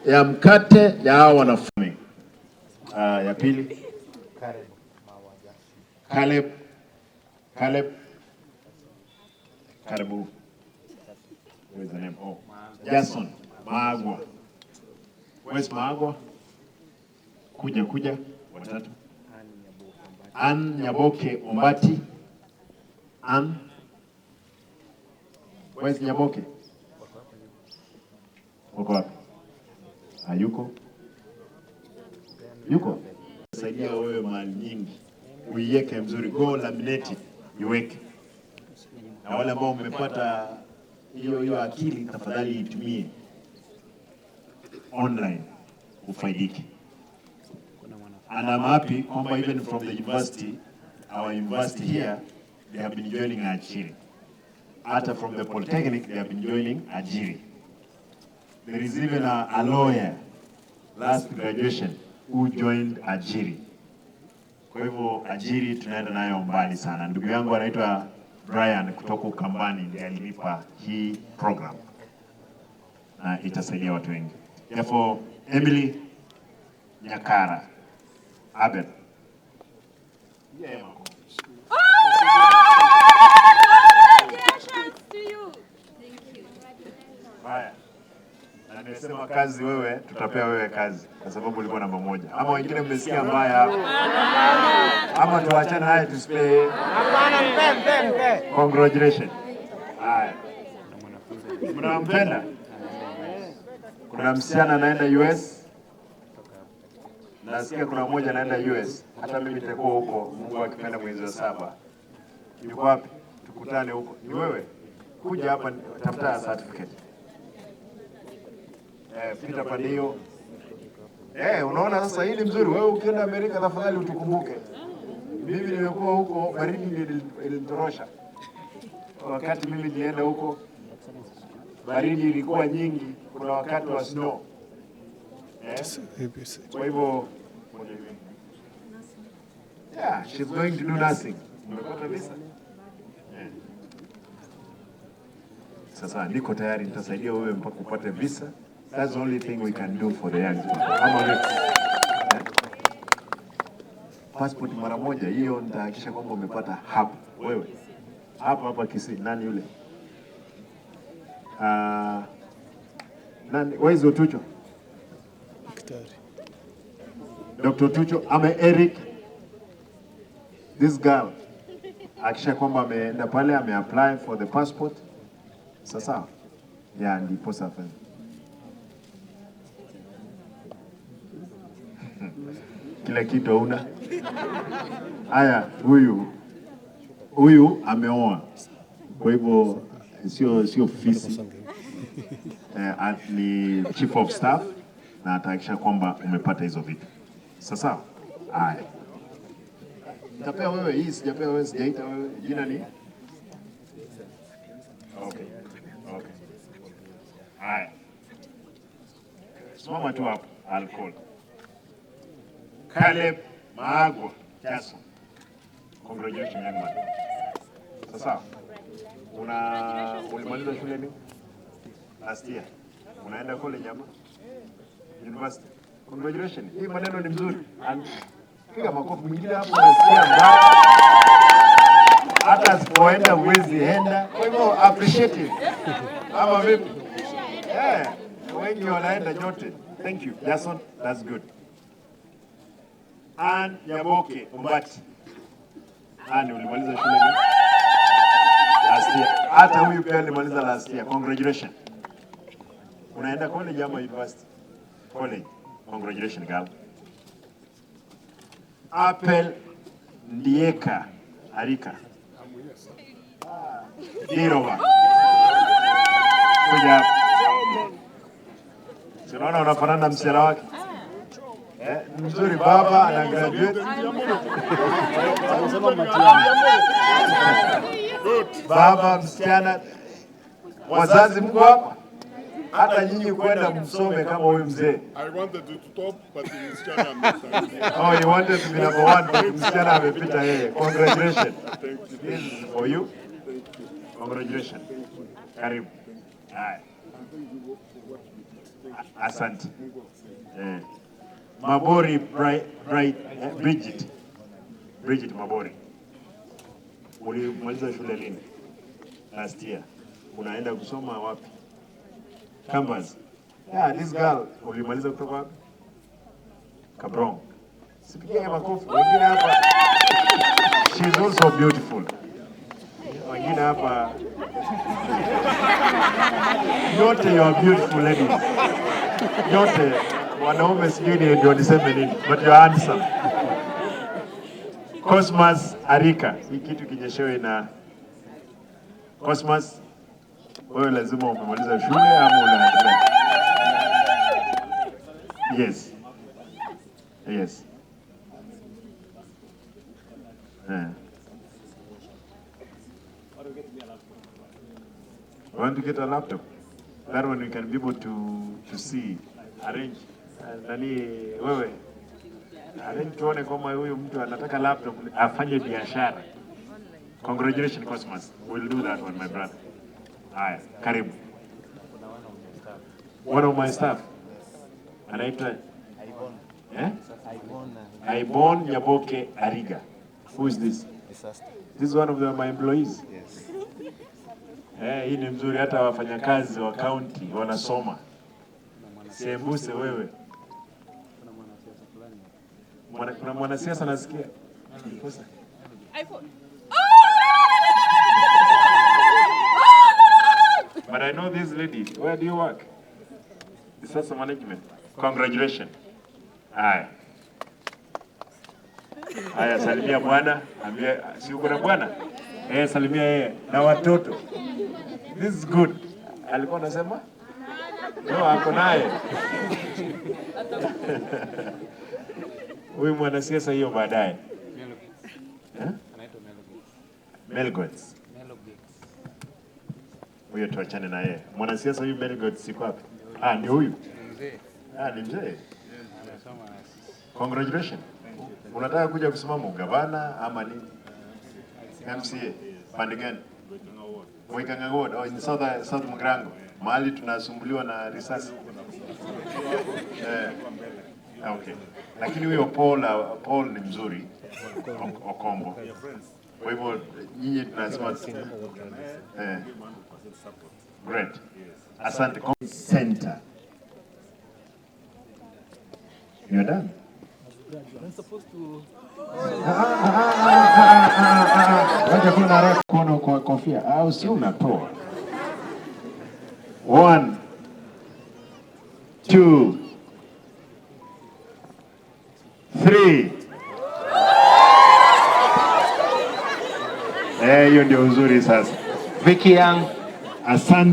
Ya mkate ya hao wanafunzi. Ya pili, Caleb, Caleb, karibu. Where's the name? Oh, Jason Maagwa. Where's Maagwa? Kuja, kuja, watatu. Ann Nyaboke Ombati. Ann. Where's Nyaboke? Uko wapi? Hayuko? Yuko? Saidia wewe mali nyingi. Uiweke mzuri, go laminate it, iweke. Na wale ambao mmepata hiyo hiyo akili, tafadhali itumie online ufaidike. And I'm happy kwamba even from the university, our university here, they have been joining Ajiri. Hata from the Polytechnic, they have been joining Ajiri. There is even a lawyer last graduation who joined Ajiri. Kwa hivyo Ajiri tunaenda nayo mbali sana. Ndugu yangu anaitwa Brian kutoka Ukambani ndiye alinipa hii program na itasaidia watu wengi. Therefore, Emily Nyakara Abel. Yeah, makofi. Congratulations to you. Thank you. Haya. Na nimesema kazi wewe, tutapea wewe kazi kwa sababu ulikuwa namba moja. Ama wengine mmesikia mbaya hapa? Ama tuachane haya tusipee. Hapana, mpe, mpe, mpe. Congratulations. Haya. Mnampenda? Kuna msichana anaenda US. Nasikia kuna mmoja anaenda US. Hata mimi nitakuwa huko, Mungu akipenda, mwezi wa saba. Yuko wapi? Tukutane huko. Ni wewe? Kuja hapa, tafuta certificate. Pita pande hiyo. Unaona sasa hii ni mzuri. Wewe ukienda Amerika tafadhali utukumbuke. Mimi nimekuwa huko, baridi ndio ilinitorosha. Wakati mimi nilienda huko baridi ilikuwa nyingi, kuna wakati wa snow. Kwa hivyo, yeah, she's going to do nursing. Umepata visa? Yeah. Sasa niko tayari nitasaidia wewe mpaka upate visa. That's the only thing we can do for the young people. Ama vipi? Eh? Passport mara moja hiyo nitahakikisha kwamba umepata hapa wewe. Hapa hapa Kisii. Nani yule? Nani? Where is Otucho? Dr. Otucho ama Eric. This girl hakikisha kwamba ameenda pale ame apply for the passport. Sasa yeah, ndipo sasa. Kila kitu hauna. Haya, huyu ameoa, kwa hivyo sio fisi. Ni chief of staff na atahakikisha kwamba umepata hizo vitu. Sasa haya, nitapea wewe hii, sijapea wewe, sijaita wewe. Jina ni? Okay. Okay. Haya, simama tu hapo, I'll call. Caleb Maagwa Jason. Congratulations, young man. Sasa ulimaliza shule ni last year. Unaenda college ama university? Congratulations. Hii maneno ni mzuri. And piga makofi mwingine hapo unasikia mbaya. Hata asipoenda huwezi enda. Kwa hivyo appreciate it. Ama vipi? Yeah, wengi wanaenda nyote. Thank you. Jason, that's good. Ann Nyaboke Ombati. Ann, ulimaliza shule ni? Last year. Hata huyu pia alimaliza last year. Congratulations. Unaenda college ama university? College. Congratulations, girl. Apple Ndieka Arika. Dirova. Kuja hapa. Si unaona unafanana na msichana wake? Mzuri baba ana graduate. Baba msichana, wazazi mko hapa? Hata nyinyi kwenda msome kama huyu mzee. I wanted to top, but msichana amepita. Oh, you wanted to be number one, but msichana amepita yeye. Congratulations. Thank you. This is for you. Thank you. Congratulations. Karibu. Haya. And thank you for what you did. Asante. Eh. Mabori Bright, Bright, Bridget. Bridget Mabori. Ulimaliza shule lini? Last year. Unaenda kusoma wapi? Campus. Yeah, this girl ulimaliza kutoka wapi? Kabrong. Sipigie makofi. Wengine hapa. She's also beautiful. Wengine hapa yote, you are beautiful ladies. Yote wanaume sijui ni ndio niseme nini, but you are handsome. Cosmas Arika, hii kitu kinyeshewe na Cosmas, wewe lazima umemaliza shule ama unaendelea? Yes. Eh. Want to get a laptop? That one we can be able to see. Arrange. Nani wewe? Arrange tuone kama huyu mtu anataka laptop afanye biashara. Congratulations, Cosmas. We'll do that one, my brother. Haya, karibu. One of my staff. Anaitwa, eh? Aibon Nyaboke Ariga. Who is this? This is one of my employees. Yes. Eh, hii ni mzuri, hata wafanyakazi wa county wanasoma. Sembuse wewe. Kuna mwanasiasa nasikia. Kosa. iPhone. But I know this lady. Where do you work? Disaster management. Congratulations. Haya. Haya, salimia bwana. Ambia si uko na bwana? Eh, salimia yeye na watoto. This is good. Alikuwa anasema? No, ako naye. Huyu mwanasiasa hiyo baadaye. Eh? Melgots. Huyo tuachane na yeye. Mwanasiasa huyu Melgots siko wapi? Ah, ni huyu. Ah, ni mzee. Congratulations. Unataka kuja kusimama ugavana ama nini? MCA. Pande gani? Mwikanga Ward. Oh, in South Mugirango. Mahali tunasumbuliwa na risasi. Eh. Okay. Lakini huyo Paul ni mzuri. Okombo. Kwa hivyo nyinyi tunasema, eh. Great. Asante. Center. You're done. Wacha kuna haraka kuona kwa kofia au si unatoa. One, two, three. Eh, hiyo ndio uzuri sasa. Vicky Young. Asante.